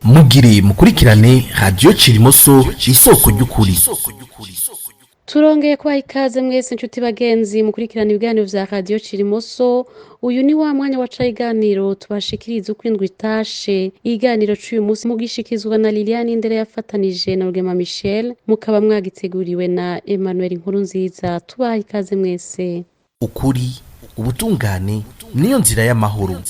Mugire mukurikirane Radiyo Cirimoso, isoko ry'ukuri. Turongeye kubaha ikaze mwese, inshuti bagenzi mukurikirana ibiganiro vya Radiyo Cirimoso. Uyu ni wa mwanya waca iganiro tubashikiriza uko indwi itashe. Iganiro c'uyu munsi mugishikirizwa na Liliane Indere yafatanije na Rugema Michel, mukaba mwagiteguriwe na Emmanuel Nkurunziza. Tubaha ikaze mwese. Ukuri, ubutungane niyo nzira y'amahoro.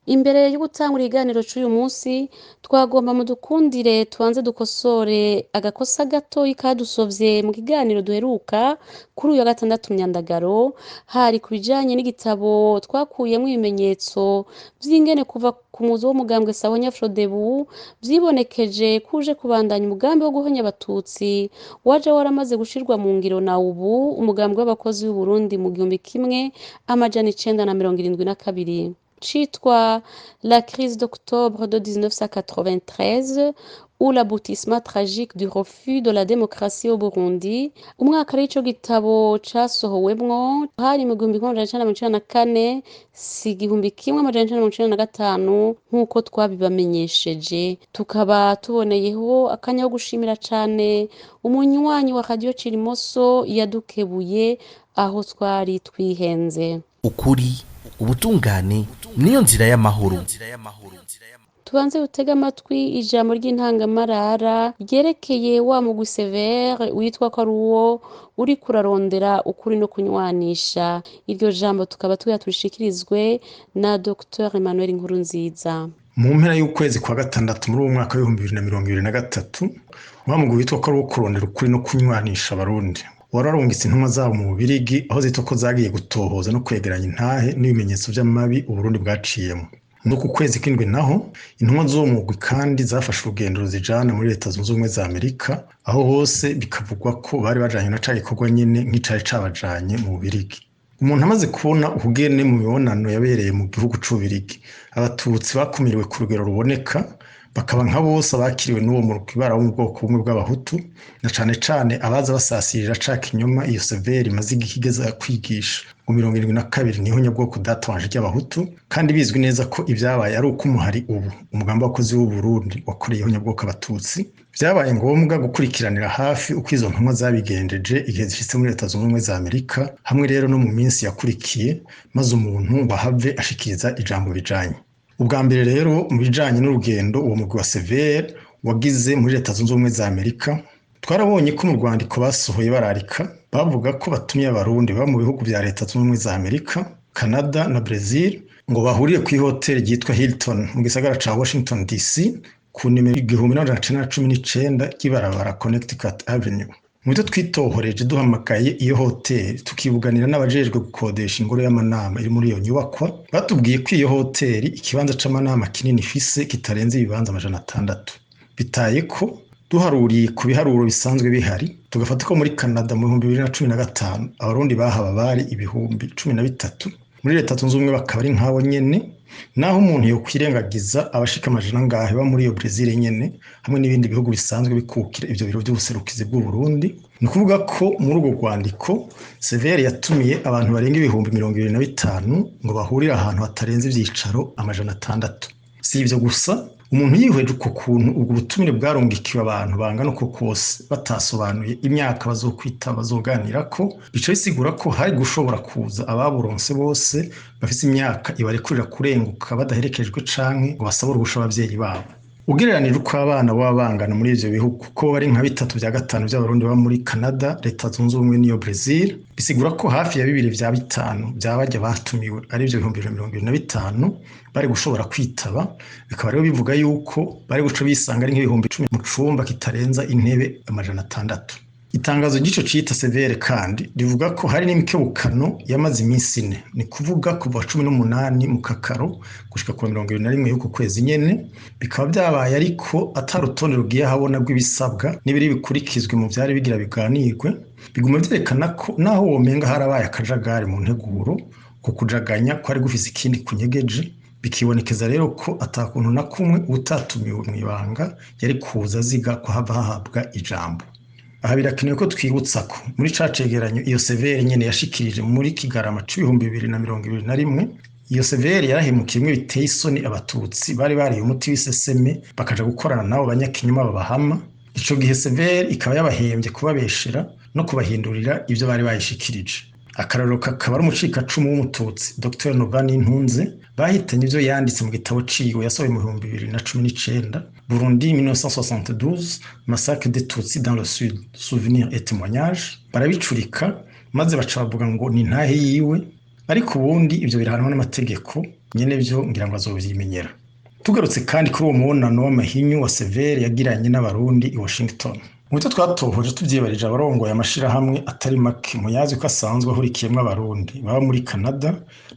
Imbere yo gutangura ikiganiro c'uyu munsi, twagomba mudukundire tubanze dukosore agakosa gatoyi kadusovye mu kiganiro duheruka kuri uyu wa gatandatu Myandagaro. Hari ku bijanye n'igitabo twakuyemwo ibimenyetso vy'ingene kuva ku muzo w'umugambwe Sahonya Frodebu vyibonekeje kuje kubandanya umugambi wo guhonya abatutsi waje waramaze gushirwa mu ngiro na ubu umugambwe w'abakozi b'u Burundi mu 1972, citwa La crise d'octobre de 1993 ou l'aboutissement tragique du refus de la démocratie au Burundi. Umwaka w'ico gitabo casohowemwo hari mu 1994, si 1995 nk'uko twabibamenyesheje. Tukaba tuboneyeho akanya ko gushimira cane umunywanyi wa Radiyo Cirimoso yadukebuye aho twari twihenze. Ukuri, ubutungane niyo nzira y'amahoro. Tubanze dutege amatwi ijambo ry'intangamarara ryerekeye wa mugwi Severe witwa ko ari uwo uriko urarondera ukuri no kunywanisha. Iryo jambo tukaba tuya turishikirizwe na Dr Emmanuel Nkurunziza. Mu mpera y'ukwezi kwa gatandatu muri uwo mwaka w'2023, wa mugwi witwa ko ari uwo kurondera ukuri no kunywanisha abarundi wari warungitse intumwa zabo mu Bubirigi, aho zitwa ko zagiye gutohoza no kwegeranya intahe n'ibimenyetso vy'amabi Uburundi bwaciyemo. Muri uku kwezi kw'indwi naho, intumwa z'uwo mugwi kandi zafashe urugendo ruzijana muri Leta Zunze Ubumwe za Amerika, aho hose bikavugwa ko bari bajanye na ca gikorwa nyene nk'icari cabajanye mu Bubirigi. Umuntu amaze kubona ukugene mu mibonano yabereye mu gihugu c'Ububirigi abatutsi bakumiriwe ku rugero ruboneka, bakaba nka bose abakiriwe n'uwo mugwi bari abo mu bwoko bumwe bw'abahutu, na cane cane abaza basasirira ca kinyoma iyo Severi imaze igihe igeza kwigisha ngo 72 niho nyabwoko datwanje ry'abahutu, kandi bizwi neza ko ibyabaye ari uko umuhari ubu umugambi w'abakozi w'u Burundi wakoreye nyabwoko abatutsi. Vyabaye ngombwa gukurikiranira hafi uko izo ntumwa zabigenjeje igihe zishitse muri Leta Zunze Ubumwe za Amerika, hamwe rero no mu minsi yakurikiye, maze umuntu bahave ashikiriza ijambo bijanye. Ubwa mbere rero, mu bijanye n'urugendo uwo mugwi wa Severe wagize muri Leta Zunze Ubumwe za Amerika, twarabonye ko mu rwandiko basohoye bararika bavuga ko batumiye abarundi baba mu bihugu vya Leta Zunze Ubumwe za Amerika, Canada na Brazil ngo bahurire ku ihoteli ryitwa Hilton mu gisagara ca Washington DC, ku nimero 1919 ry'ibarabara Connecticut Avenue. Mu byo twitohoreje duhamagaye iyo hoteli, tukibuganira n'abajejwe gukodesha ingoro y'amanama iri muri iyo nyubakwa, batubwiye ko iyo hoteli ikibanza c'amanama kinini ifise kitarenze ibibanza 600. Bitaye ko duharuriye ku biharuro bisanzwe bihari, tugafata ko muri Canada mu 2015 abarundi bahaba bari 13,000, muri Leta Zunze Ubumwe bakaba ari nk'abo nyene, naho umuntu yokwirengagiza abashika amajana angahe ba muri iyo Brezil nyene hamwe n'ibindi bihugu bisanzwe bikukira ivyo biro vy'ubuserukizi bw'u Burundi. Ni ukuvuga ko muri urwo rwandiko Severe yatumiye abantu barenga 25,000 ngo bahurire ahantu hatarenze ivyicaro 600. Si ivyo gusa, umuntu yihweje uko kuntu ubwo butumire bwarungikiwe abantu bangana uko kose batasobanuye imyaka bazokwita bazoganirako, bica bisigura ko hari gushobora kuza ababuronse bose bafise imyaka ibarekurira kurenguka badaherekejwe canke ngo basabe uruhusha abavyeyi babo. Ugereranije uko abana baba bangana muri ivyo bihugu, ko bari nka bitatu vya gatanu vy'abarundi baba muri Canada, Leta Zunze Ubumwe n'iyo Brazil, bisigura ko hafi ya bibiri vya bitanu vya barya batumiwe, arivyo 2025,000, bari gushobora kwitaba. Bikaba rero bivuga yuko bari guca bisanga ari nk'10,000 mu cumba kitarenza intebe 600. Itangazo ry'ico cita Severe kandi rivuga ko hari n'imikebukano yamaze iminsi 4, ni kuvuga kuva 18 mu kakaro gushika ku 21 y'uku kwezi nyene. Bikaba vyabaye ariko ata rutonde rugiye ahabona rw'ibisabwa n'ibiri bikurikizwe mu vyari bigira biganirwe. Biguma vyerekana ko naho womenga harabaye akajagari mu nteguro, ku kujaganya kwari gufise ikindi kunyegeje. Bikibonekeza rero ko atakuntu na kumwe utatumiwe mw'ibanga yari kuza aziga kuhava hahabwa ijambo. Aha birakenewe ko twibutsa ko muri ca cegeranyo iyo Severe nyene yashikirije muri Kigarama c'2021 Iyo CVR yarahemukiye bimwe biteye isoni abatutsi bari bariye umuti w'iseseme bakaja gukorana n'abo banyakinyoma babahama. Ico gihe CVR ikaba yabahembye kubabeshera no kubahindurira ivyo bari bayishikirije. Akarorero kakaba ari umucikacumu w'umututsi Dr Nova Nintunze bahitanye ivyo yanditse mu gitabo ciwe yasohoye mu 2019, Burundi 1972, Massacre des Tutsis dans le Sud, Souvenirs et Témoignages, barabicurika maze baca bavuga ngo ni ntahe yiwe, ariko ubundi ivyo birahanwa n'amategeko, nyene vyo ngira ngo azovyimenyera. Tugarutse kandi kuri uwo mubonano w'amahinyu wa CVR yagiranye n'abarundi i Washington, mu byo twatohoje tuvyibarije abarongoye amashirahamwe atari make muyazi ko asanzwe ahurikiyemwo abarundi baba muri Canada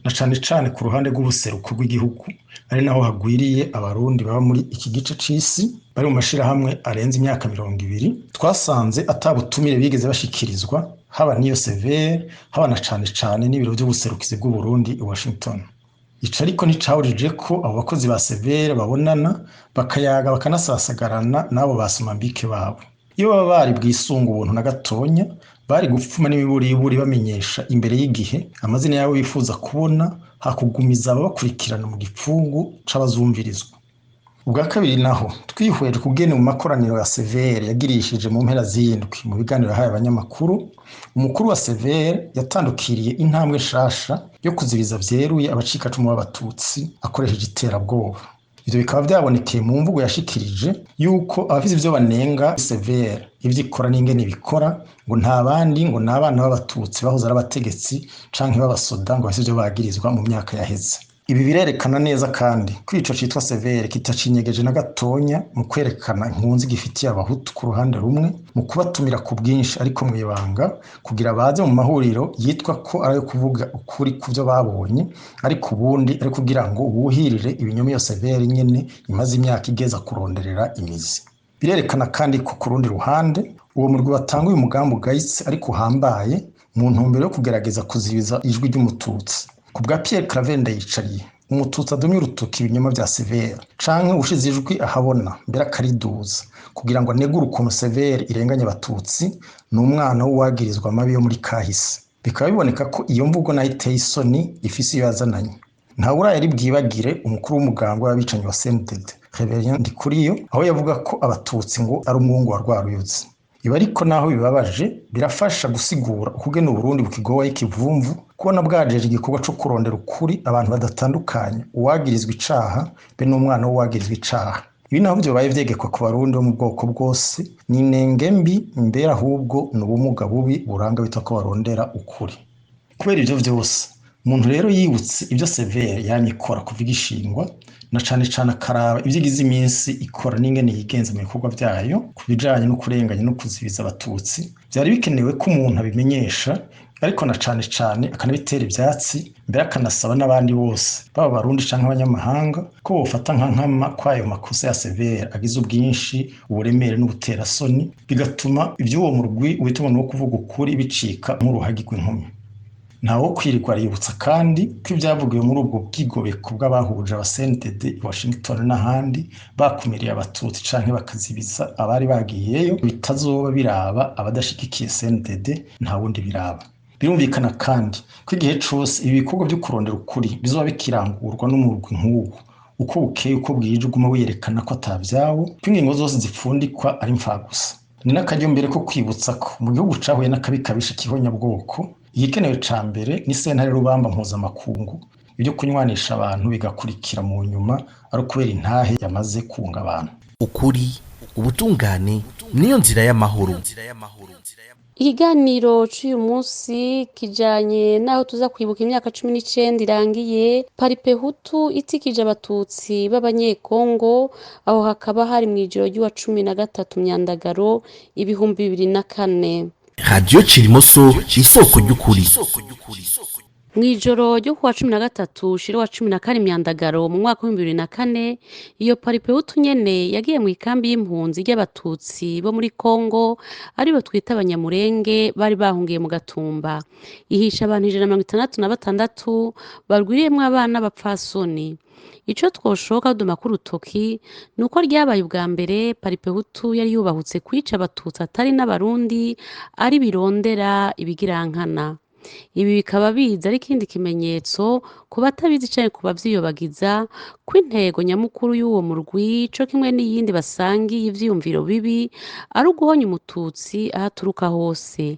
na cane cane ku ruhande rw'ubuseruko bw'igihugu, ari naho hagwiriye abarundi baba muri iki gice c'isi bari mu mashirahamwe arenze imyaka 20, twasanze ata butumire bigeze bashikirizwa haba n'iyo CVR, haba na cane cane n'ibiro vy'ubuserukizi bw'Uburundi i Washington. Ico ariko nticabujije ko abo bakozi ba CVR babonana bakayaga bakanasasagarana n'abo ba Somambike babo. Iyo baba bari bwisunga ubuntu na gatonya, bari gupfuma n'imiburiburi bamenyesha imbere y'igihe amazina yabo bifuza kubona, hakugumiza ababakurikirana mu gipfungu c'abazumvirizwa. Ubwa kabiri naho twihweje kugene mu makoraniro ya CVR yagirishije mu mpera z'indwi mu biganiro yahaye abanyamakuru, umukuru wa CVR yatandukiriye intambwe nshasha yo kuzibiza vyeruye abacikacumu b'abatutsi akoresheje iterabwoba. Ivyo bikaba vyabonekeye mu mvugo yashikirije yuko abafise ivyo banenga CVR ivyo ikora n'ingene ibikora, ngo nta bandi, ngo ni abana b'abatutsi bahoze ari abategetsi canke b'abasoda ngo bafise ivyo bagirizwa mu myaka yaheze. Ibi birerekana neza kandi ko ico citwa CVR kitacinyegeje na gatonya mu kwerekana inkunzi gifitiye abahutu ku ruhande rumwe, mu kubatumira ku bwinshi ariko mw'ibanga kugira baze mu mahuriro yitwa ko ari ayo kuvuga ukuri ku vyo babonye, ariko ubundi ari kugira ngo buhirire ibinyoma iyo CVR nyene imaze imyaka igeza kuronderera imizi. Birerekana kandi ko ku rundi ruhande uwo murwi watanguye umugambi ugayitse ariko uhambaye mu ntumbero yo kugerageza kuzibiza ijwi ry'umututsi. Ku bwa Pierre Claver Ndayicariye, umututsi adomye urutoki ibinyoma vya CVR canke ushize ijwi ahabona mbere akariduza kugira ngo anegure ukuntu CVR irenganya abatutsi, ni umwana w'uwagirizwa amabi yo muri kahise. Bikaba biboneka ko iyo mvugo nayo iteye isoni ifise iyo yazananye. Ntawuraye ari bwibagire umukuru w'umugambi w'abicanyi wa CNDD, Reverien Ndikuriyo, aho yavuga ko abatutsi ngo ari umwungu wa Rwaruyuzi. Ibi ariko naho bibabaje birafasha gusigura ukugena Uburundi bukigowayo ikivumvu, kubona bwajeje igikorwa co kurondera ukuri abantu badatandukanye, uwagirizwa icaha be n'umwana w'uwagirizwa icaha. Ibi naho vyobaye vyegekwa ku barundi bo mu bwoko bwose, ni inenge mbi mbere ahubwo ni ubumuga bubi buranga bitwa ko barondera ukuri. Kubera ivyo vyose, umuntu rero yibutse ivyo CVR yamye ikora kuva igishingwa, na cane cane akaraba ivyo igize iminsi ikora n'ingene yigenza mu bikorwa vyayo ku bijanye no kurenganya no kuzibiza abatutsi, vyari bikenewe ko umuntu abimenyesha, ariko na cane cane akanabitera ivyatsi, mbere akanasaba n'abandi bose baba abarundi canke abanyamahanga ko bofata nka nkama kwayo makosa ya CVR agize ubwinshi, uburemere n'ubuterasoni, bigatuma ivy'uwo murwi witwa no kuvuga ukuri bicika nk'uruhagi rw'inkumi. Ntawo kwirirwa aributsa kandi ko ibyavugiwe muri ubwo bwigobeko bw'abahuje aba CNDD i Washington n'ahandi bakumiriye abatutsi canke bakazibiza abari bagiyeyo bitazoba biraba abadashigikiye CNDD, nta wundi biraba. Birumvikana kandi ko igihe cose ibi bikorwa vyo kurondera ukuri bizoba bikirangurwa n'umurwi nk'uwo, uko bukeye uko bwije uguma wiyerekana ko atavyawo, ko ingingo zose zipfundikwa ari impfagusa. Ni n'akaryo mbere ko kwibutsa ko mu gihugu cahuye n'akabi kabisha k'ihonyabwoko, igikenewe ca mbere ni sentare rubamba mpuzamakungu, ibyo kunywanisha abantu bigakurikira mu nyuma ari ukubera intahe yamaze kunga abantu. Ukuri, ubutungane niyo nzira y'amahoro. Ikiganiro c'uyu munsi kijanye naho tuza kwibuka imyaka 19 irangiye Paripehutu itikije abatutsi b'abanyekongo, aho hakaba hari mw'ijoro ry'uwa 13 Myandagaro 2004. Radio Cirimoso, isoko ry'ukuri. Mw'ijoro ryo kuwa 13 ushira wa 14 Myandagaro mu mwaka w'ibihumbi bibiri na kane, iyo Paripehutu nyene yagiye mw'ikambi y'impunzi ry'abatutsi bo muri Kongo aribo twita abanyamurenge bari bahungiye mu Gatumba, ihisha abantu 166 barwiriyemwo abana b'abapfasoni. Ico twoshoka duma k'urutoki ni uko ryabaye ubwa mbere Paripehutu yari yubahutse kwica abatutsi atari n'abarundi ari birondera ibigirankana. Ibi bikaba biza ari ikindi kimenyetso ku batabizi canke ku bavyiyobagiza ko intego nyamukuru y'uwo murwi co kimwe n'iyindi basangiye ivyiyumviro bibi ari uguhonya umututsi aho aturuka hose.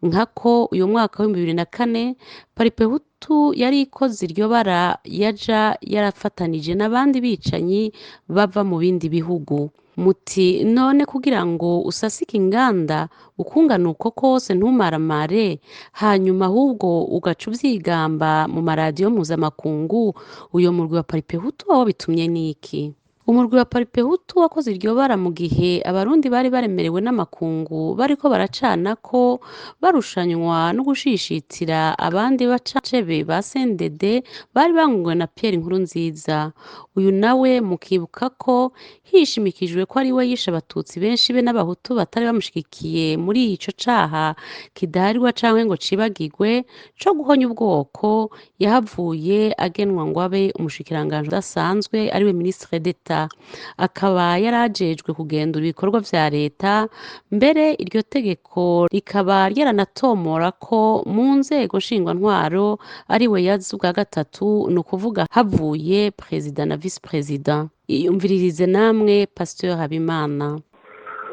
Nkako uyu mwaka w'2004 Paripehutu yari ikoze iryo bara yaja yarafatanije n'abandi bicanyi bava mu bindi bihugu. Muti none kugira ngo usasike inganda ukungana uko kose ntumaramare, hanyuma ahubwo ugaca uvyigamba mu maradiyo mpuzamakungu, uyo murwi wa Paripehutu wabitumye n'iki? Umurwi wa Paripehutu wakoze iryo bara mu gihe abarundi bari baremerewe n'amakungu bariko baracanako barushanywa no gushishitira abandi bacacebe ba CNDD bari banguwe na Pierre Nkurunziza. Uyu nawe mukibuka ko hishimikijwe ko ari we yishe abatutsi benshi be n'abahutu batari bamushigikiye muri ico caha kidaharirwa canke ngo cibagirwe co guhonya ubwoko, yahavuye agenwa ngo abe umushikiranganji udasanzwe ariwe ministre d'Etat, akaba yarajejwe kugenzura ibikorwa vya leta. Mbere iryo tegeko rikaba ryaranatomora ko mu nzego nshingwantwaro ariwe yaza ubwa gatatu, ni ukuvuga havuye perezida na vice perezida. Iyumviririze namwe Pasteur Habimana.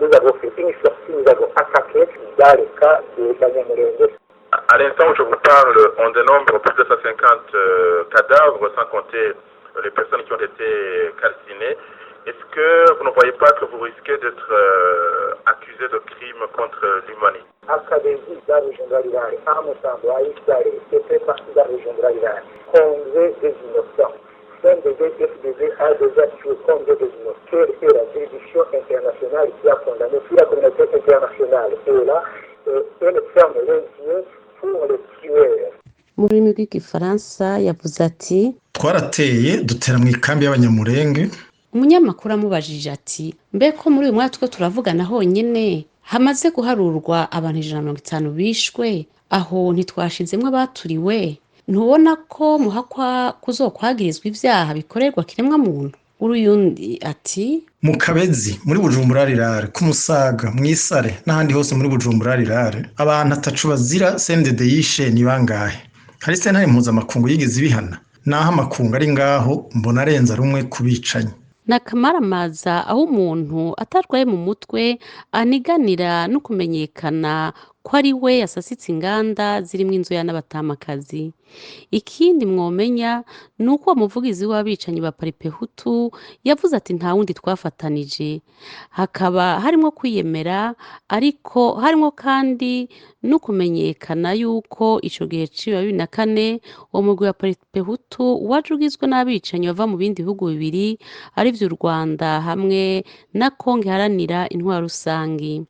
Nous avons fait une sortie, nous avons attaqué dans le cas de Banyamulenge. À l'instant où je vous parle, on dénombre plus de 150 cadavres, sans compter les personnes qui ont été calcinées. Est-ce que vous ne voyez pas que vous risquez d'être accusé de crimes contre l'humanité? À Kabezi, dans la région de la Rurale, à Musambo, à Isare, c'était parti dans la région de la Rurale. Combien des innocents? CNDD, FDD a déjà tué combien des innocents? Quelle est la juridiction internationale qui a condamné? Si la communauté internationale est là, elle ferme les yeux pour les tueurs. Mu rurimi rw'igifaransa yavuze ati: Twarateye dutera mu ikambi y'abanyamurenge. Umunyamakuru amubajije ati: mbe ko muri uyu mwaka two turavugana honyene hamaze guharurwa abantu 150 bishwe, aho ntitwashizemwo abaturiwe, ntubona ko muhakwa kuzokwagirizwa ivyaha bikorerwa kiremwa muntu? Uruyundi ati: Mu Kabezi, muri Bujumbura rirare, ku Musaga, mw'Isare n'ahandi hose muri Bujumbura rirare, abantu atacu bazira CNDD yishe ni bangahe? Hari sentare mpuzamakungu yigeze ibihana? Naho amakungu ari ngaho mbona arenza rumwe ku bicanyi. Ni akamaramaza aho umuntu atarwaye mu mutwe aniganira no kumenyekana ko ari we yasasitse inganda zirimwo inzoya n'abatamakazi. Ikindi mwomenya ni uko uwo muvugizi w'abicanyi ba Paripehutu yavuze ati: nta wundi twafatanije. Hakaba harimwo kwiyemera, ariko harimwo kandi no kumenyekana yuko ico gihe c'iba 2004 uwo mugwi wa Paripehutu waje ugizwe n'abicanyi bava mu bindi bihugu bibiri, arivyo u Rwanda hamwe na Kongo iharanira intwaro rusangi.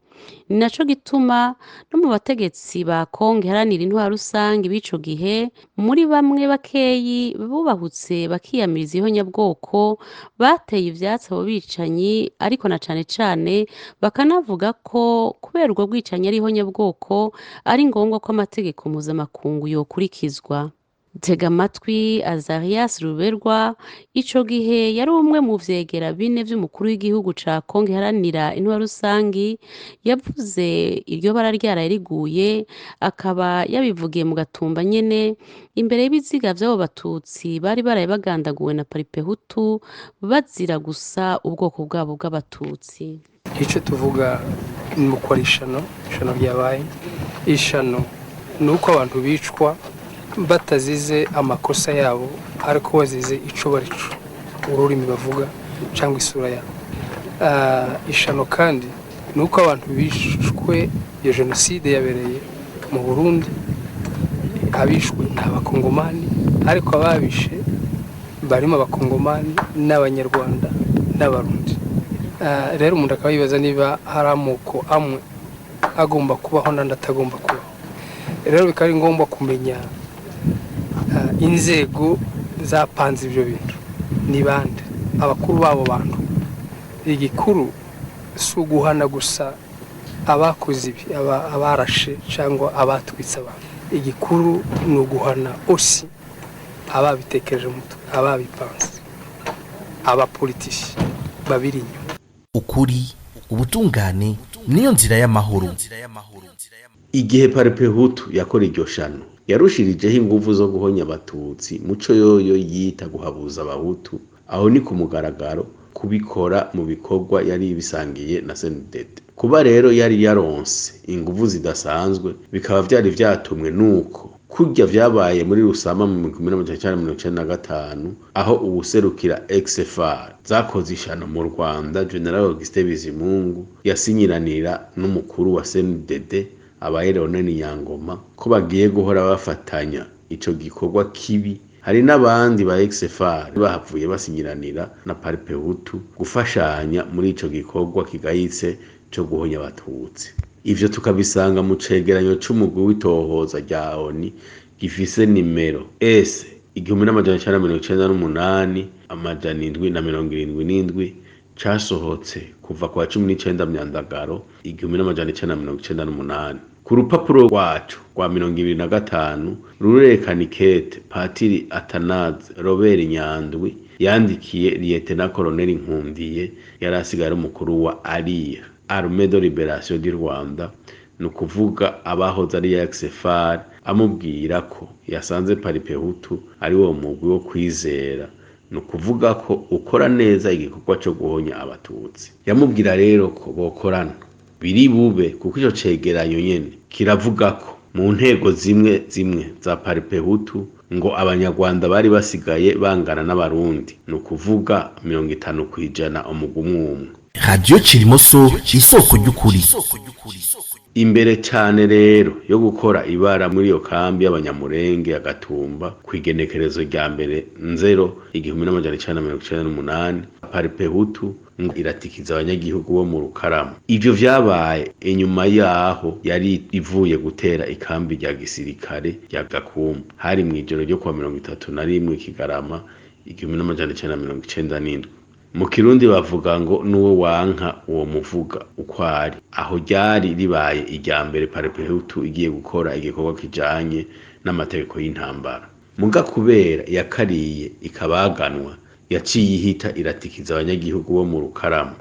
Ni naco gituma no mu bategetsi ba Kongo iharanira intwaro rusangi b'ico gihe, muri bamwe bakeyi bubahutse bakiyamiriza ihonyabwoko, bateye ivyatsi abo bicanyi, ariko na cane cane bakanavuga ko kubera ubwo bwicanyi ari ihonyabwoko ari ngombwa ko amategeko mpuzamakungu yokurikizwa. Tega amatwi Azarias Ruberwa, ico gihe yari umwe mu vyegera bine vy'umukuru w'igihugu ca Kongo iharanira intwaro rusangi, yavuze iryo bara ryaraye riguye, akaba yabivugiye mu Gatumba nyene imbere y'ibiziga vy'abo batutsi bari baraye bagandaguwe na Paripehutu bazira gusa ubwoko bwabo bw'abatutsi. Icyo tuvuga ni uko ari ishano, ishano ryabaye. Ishano ni uko abantu bicwa batazize amakosa yabo, ariko bazize ico barico, ururimi bavuga cyangwa isura yabo. Ishano kandi ni uko abantu bishwe, iyo jenoside yabereye mu Burundi, abishwe ni abakongomani, ariko ababishe barimo abakongomani n'abanyarwanda n'abarundi. Rero umuntu akaba yibaza niba hari amoko amwe agomba kubaho n'andi atagomba kubaho. Rero bikaba ari ngombwa kumenya inzego zapanze ibyo bintu ni bande, abakuru b'abo bantu. Igikuru si uguhana gusa abakoze ibi, abarashe cyangwa abatwitse abantu. Igikuru ni uguhana osi ababitekereje umutwe, ababipanze, abapolitisi babiri inyuma. Ukuri, ubutungane niyo nzira y'amahoro. Igihe Paripehutu yakora iryo shano, Yarushirijeho inguvu zo guhonya Abatutsi muco yoyo yita guhabuza Abahutu, aho ni ku mugaragaro kubikora mu bikorwa yari bisangiye na CNDD. Kuba rero yari yaronse inguvu zidasanzwe, bikaba vyari vyatumwe nuko kurya vyabaye muri Rusama mu 1995, aho uwuserukira XFR zakoze ishano mu Rwanda, General Augustin Bizimungu, yasinyiranira n'umukuru wa CNDD abaye Leonel Nyangoma ko bagiye guhora bafatanya ico gikorwa kibi. Hari n'abandi ba XFR bahavuye basinyiranira na Paripehutu gufashanya muri ico gikorwa kigayitse co guhonya Abatutsi. Ivyo tukabisanga mu cegeranyo c'umugwi w'itohoza rya ONU gifise nimero S 1998 777 casohotse kuva kwa 19 Myandagaro 1998. Ku rupapuro rwacu rwa 25 rurerekana ikete Patiri Atanaze Robert Nyandwi yandikiye Liyetena Koloneli Nkundiye, yari asigaye ari umukuru wa ALIR, Armée de Liberation du Rwanda, ni ukuvuga abahoze ari XFR, amubwira ko yasanze Paripehutu ari wo mugwi wo kwizera, ni ukuvuga ko ukora neza igikorwa cyo guhonya Abatutsi. Yamubwira rero ko bokorana biri bube, kuko ico cegeranyo nyene kiravuga ko mu ntego zimwe zimwe za Paripehutu ngo Abanyarwanda bari basigaye bangana n'Abarundi, ni ukuvuga 50% umugwi umwe umwe. Radio Cirimoso, isoko ry'ukuri. Imbere cane rero yo gukora ibara muri iyo kambi y'Abanyamurenge ya Gatumba kw'igenekerezo rya 1 Nzero 1998, Paripehutu ngo iratikiza abanyagihugu bo mu Rukaramu. Ivyo vyabaye inyuma yaho yari ivuye gutera ikambi rya gisirikare rya Gakumba. Hari mw'ijoro ryo kuwa 31 Kigarama 1997. Mu Kirundi bavuga ngo n'uwo wanka uwo muvuga uko ari. Aho ryari ribaye irya mbere Paripehutu igiye gukora igikorwa kijanye n'amategeko y'intambara. Muga kubera yakariye ikabaganwa, yaciye ihita iratikiza abanyagihugu bo mu Rukaramu.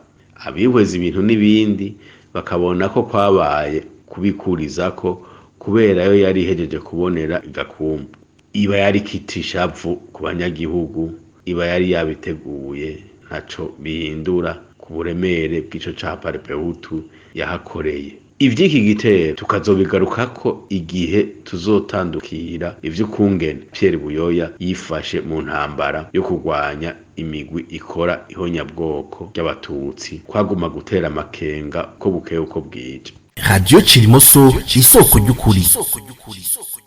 Abihweza ibintu n'ibindi bakabona ko kwabaye kubikurizako kubera yo yari ihejeje kubonera Igakumba. Iba yari kitishavu ku banyagihugu, iba yari yabiteguye, ntaco bihindura ku buremere bw'ico ca Paripehutu yahakoreye. Ivy'iki gitero tukazobigarukako igihe tuzotandukira ivy'ukungene Pierre Buyoya yifashe mu ntambara yo kurwanya imigwi ikora ihonyabwoko ry'Abatutsi, kwaguma gutera amakenga ko bukeye uko bwije. Radio Cirimoso, isoko ry'ukuri.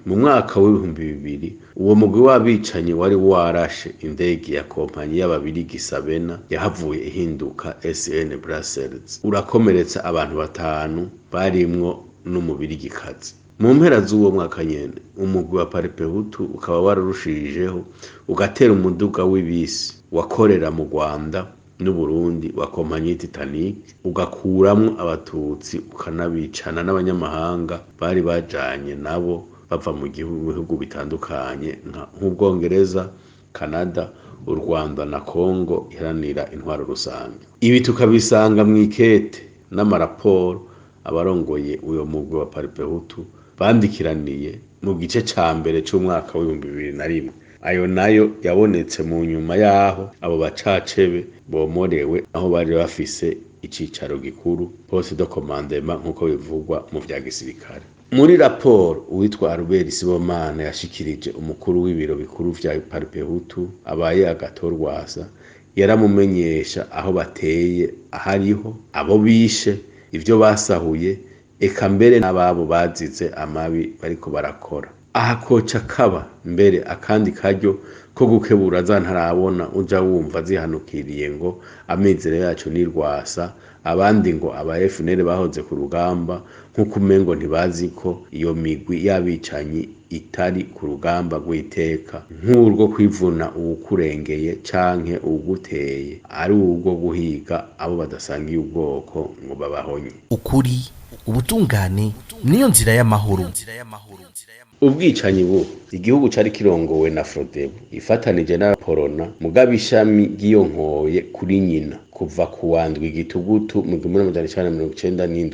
Mu mwaka w'2000 uwo mugwi w'abicanyi wari warashe indege ya kompanyi y'Ababirigi Sabena, yahavuye ihinduka SN Brussels, urakomeretsa abantu 5 barimwo n'umubirigikazi. Mu mpera z'uwo mwaka nyene umugwi wa Paripehutu ukaba wararushijeho ugatera umuduga w'ibisi wakorera mu Rwanda n'Uburundi wa kompanyi Titanic, ugakuramwo Abatutsi ukanabicana n'abanyamahanga bari bajanye nabo bava mu bihugu bitandukanye nk'Ubwongereza, Canada, u Rwanda na Congo iharanira intwaro rusange. Ibi tukabisanga mw'ikete n'amaraporo abarongoye uyo mugwi wa Paripehutu bandikiraniye mu gice ca mbere c'umwaka w'2001. Ayo nayo yabonetse mu nyuma yaho abo bacacebe bomorewe aho bari bafise icicaro gikuru, poste de commandement nk'uko bivugwa mu vya gisirikare. Muri raporo uwitwa Albert Sibomana yashikirije umukuru w'ibiro bikuru vya Paripehutu abaye Agatorwasa, yaramumenyesha aho bateye, ahariho abo bishe, ivyo basahuye, eka mbere n'ababo bazize amabi bariko barakora. Aha koca kaba mbere akandi karyo ko gukebura za ntarabona uja wumva zihanukiriye ngo amizero yacu ni Rwasa, abandi ngo aba FNL bahoze ku rugamba, nk'uko umengo ntibazi ko iyo migwi y'abicanyi itari ku rugamba rw'iteka nk'urwo kwivuna uwukurengeye canke uwuguteye, ari urwo guhiga abo badasangiye ubwoko ngo babahonye. Ukuri, ubutungane niyo nzira y'amahoro. Ubwicanyi bubu igihugu cari kirongowe na Frodebu ifatanije na Porona, mugabo ishami ryiyonkoye kuri nyina kuva ku wa 7 Gitugutu mu 1997.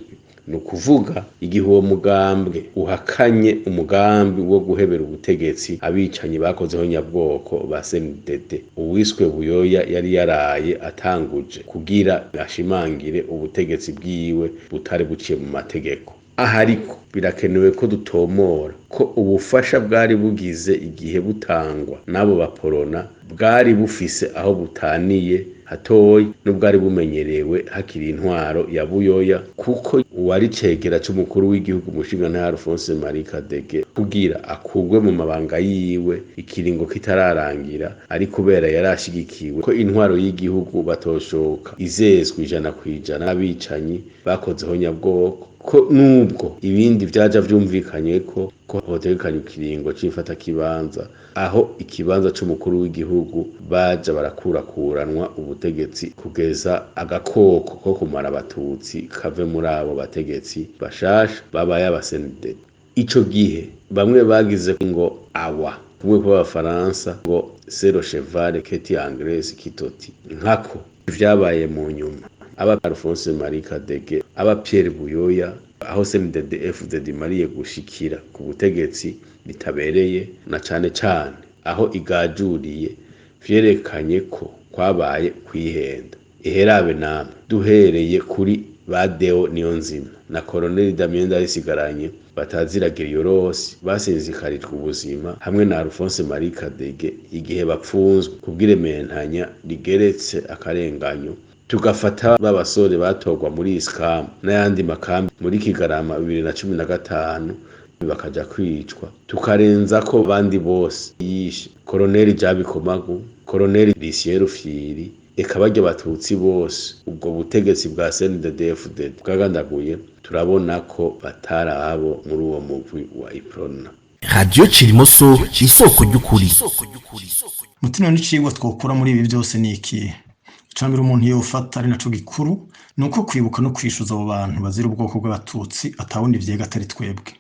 Ni ukuvuga igihe uwo mugambwe uhakanye umugambi wo guhebera ubutegetsi abicanyi bakozeho nyabwoko ba CNDD, uwiswe Buyoya yari yaraye atanguje kugira ashimangire ubutegetsi bwiwe butari buciye mu mategeko. Aha ariko birakenewe ko dutomora ko ubufasha bwari bugize igihe butangwa n'abo baporona bwari bufise aho butaniye hatoyi n'ubwari bumenyerewe hakiri intwaro ya Buyoya, kuko uwari cegera c'umukuru w'igihugu umushingantahe Alphonse Marie Kadege kugira akurwe mu mabanga yiwe ikiringo kitararangira, ari kubera yari ashigikiwe ko intwaro y'igihugu batoshoka izezwa 100% n'abicanyi bakozeho nyabwoko, ko nubwo ibindi vyaja vyumvikanye ko hotegekanywa ikiringo c'imfatakibanza aho ikibanza c'umukuru w'igihugu baja barakurakuranwa ubutegetsi kugeza agakoko ko kumara abatutsi kave muri abo bategetsi bashasha babaye aba CNDD. Ico gihe bamwe bagize ngo awa kumwe kw'abafaransa ngo c'est le cheval qui est anglais qui toti, nkako vyabaye mu nyuma aba Alphonse Marie Kadege, aba Pierre Buyoya, aho CNDD FDD imariye gushikira ku butegetsi bitabereye, na cane cane aho igajuriye, vyerekanye ko kwabaye kwihenda. Iherabe namwe duhereye kuri ba Deo Niyonzima na Colonel Damien Ndayisigaranye bataziragira yorosi basinzikarijwe ubuzima hamwe na Alphonse Marie Kadege igihe bapfunzwe kubw'irementanya rigeretse akarenganyo, tugafata b'abasore batorwa muri Iskamu n'ayandi makambi muri Kigarama 2015 bakaja kwicwa, tukarenza ko bandi bose yishe Colonel Jabikomagu, Colonel Lucien Rufyiri, eka barya abatutsi bose ubwo butegetsi bwa CNDD-FDD bwagandaguye, turabona ko batari abo muri uwo mugwi wa Iprona. Radio Cirimoso, isoko ry'ukuri. Mutima n'icigwa twokura muri ibi byose ni ikihe? Icambere umuntu yofata ari naco gikuru ni uko kwibuka no kwishuza abo bantu bazira ubwoko bw'abatutsi atawundi vyega atari twebwe.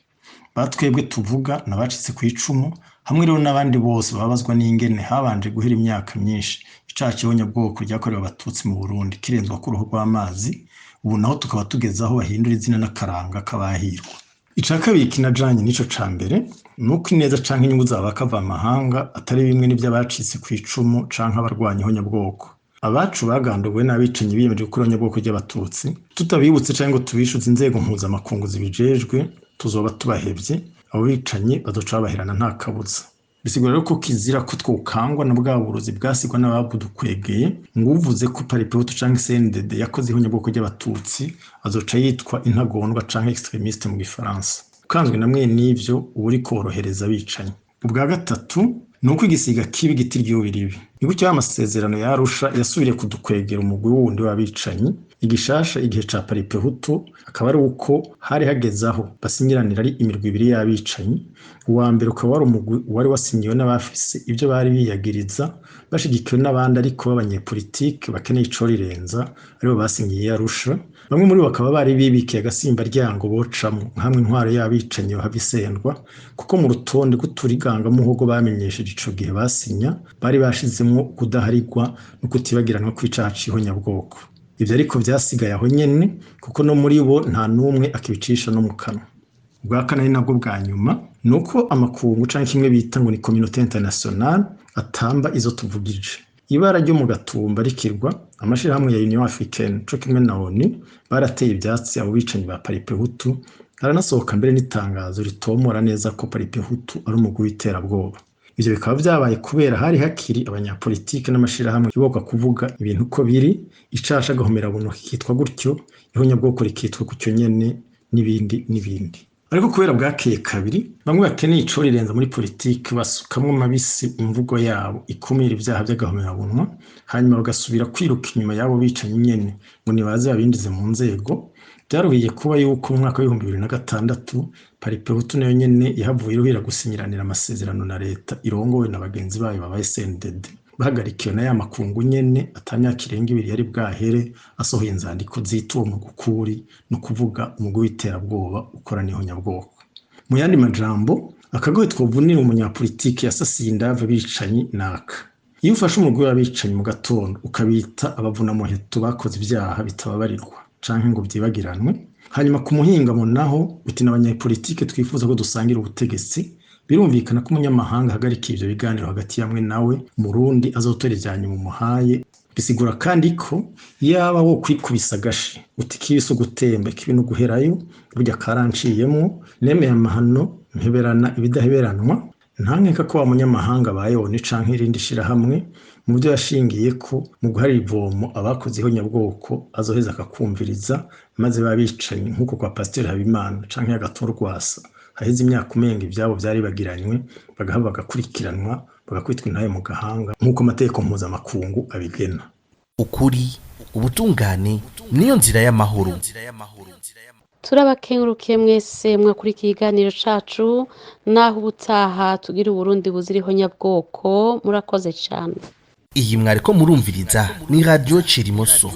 Batwebwe tuvuga nabacitse ku icumu hamwe rero n'abandi bose babazwa n'ingene habanje guhera imyaka myinshi icaha c'ihonyabwoko ryakorewe abatutsi mu Burundi kirenzwa ku ruhu rw'amazi, ubu naho tukaba tugeze aho bahindura izina n'akaranga k'abahirwa. Ica kabiri kinajanye n'ico ca mbere ni uko ineza canke inyungu z'abakava amahanga atari bimwe n'ivy'abacitse ku icumu canke abarwanya ihonyabwoko. Abacu baganduwe n'abicanyi biyemeje gukora ihonyabwoko ry'abatutsi, tutabibutse canke ngo tubishuze inzego mpuzamakungu zibijejwe, tuzoba tubahevye, abo bicanyi bazoca babaherana nta kabuza. Bisigura rero ko kizira ko twokangwa na bwa burozi bwasigwa n'ababudukwegeye, ngo uvuze ko Paripehutu canke CNDD yakoze ihonyabwoko ry'abatutsi azoca yitwa intagondwa canke extremiste mu gifaransa. Ukanzwe na mwene n'ivyo uba uriko worohereza abicanyi. Ubwa gatatu ni uko igisiga kibi giti ry'ubiribi. Ni gutyo ya masezerano ya Arusha yasubiriye kudukwegera umugwi wundi w'abicanyi, igishasha igihe ca Paripehutu akaba ari uko hari hageze aho basinyiranira ari imirwi ibiri y'abicanyi. Uwa mbere ukaba wari umugwi wari wasinyiwe n'abafise ibyo bari biyagiriza bashigikiwe n'abandi ariko b'abanyepolitike bakeneye ico rirenza, aribo basinyiye Arusha. Bamwe muri bo bakaba bari bibikiye agasimba ryango bocamwo nkamwe intwaro y'abicanyi yohava isendwa, kuko mu rutonde rw'uturigangamuhogo bamenyesheje ico gihe basinya bari bashizemwo kudaharigwa no kutibagiranwa kw'icaha c'ihonyabwoko. Ivyo ariko vyasigaye aho nyene kuko no muri bo nta n'umwe akibicisha no mu kanwa. Ubwa kane ari nabwo bwa nyuma ni uko amakungu canke kimwe bita ngo ni communauté internationale atamba izo tuvugije. Ibara ryo mu Gatumba rikirwa, amashirahamwe ya Union Africaine co kimwe na ONU barateye ivyatsi abo bicanyi ba Paripehutu, haranasohoka mbere n'itangazo ritomora neza ko Paripehutu ari umugwi w'iterabwoba. Ivyo bikaba vyabaye kubera hari hakiri abanyapolitike n'amashirahamwe yubakwa kuvuga ibintu uko biri, icaha c'agahomerabunwa kikitwa gutyo, ihonyabwoko rikitwa gutyo nyene, n'ibindi n'ibindi. Ariko kubera bwakeye kabiri, bamwe bakeneye ico rirenza muri politike basukamwo mabisi imvugo yabo ikumira ivyaha vy'agahomerabunwa, hanyuma bagasubira kwiruka inyuma y'abo bicanyi nyene ngo nibaze babinjize mu nzego. Vyaruhiye kuba yuko mu mwaka w'2006 Paripehutu nayo nyene yahavuye iruhira gusinyiranira amasezerano na leta irongowe na bagenzi bayo babaye CNDD, bahagarikiwe na ya makungu nyene atamyaka irenga ibiri yari bwahere asohoye inzandiko zita uwo mugwi ukuri, no kuvuga umugwi w'iterabwoba ukora n'ihonyabwoko. Mu yandi majambo, akagohe twovunira umunyapolitike yasasiye indava abicanyi naka. Iyo ufashe umugwi w'abicanyi mu gatondo ukabita abavunamuheto bakoze ivyaha bitababarirwa canke ngo vyibagiranwe, Hanyuma ku muhingamo naho uti n'abanyapolitike twifuza ko dusangira ubutegetsi. Birumvikana ko umunyamahanga ahagarika ivyo biganiro hagati yamwe nawe Murundi azotora ivya nyuma umuhaye. Bisigura kandi ko yaba wo kwikubisa agashi uti kibi si ugutemba, kibi no guherayo, burya karanciyemwo, nemeye amahano mpeberana ibidaheberanwa. Ntankeka ko wa munyamahanga abayeho canke irindi shirahamwe mu byo yashingiye ko mu guharira ivomo abakoze ihonyabwoko azoheza akakumviriza, maze babicanyi nk'uko kwa Pasiteri Habimana canke Agathon Rwasa haheze imyaka umenga ivyabo vyaribagiranywe, bagahava bagakurikiranwa, bagakwitwa intahe mu gahanga nk'uko amategeko mpuzamakungu abigena. Ukuri, ubutungane niyo nzira y'amahoro. Turabakengurukiye mwese mwakurikiye ikiganiro cacu, naho ubutaha tugira Uburundi buzira nyabwoko. Murakoze cane. Iyi mwariko murumviriza ni Radio Cirimoso.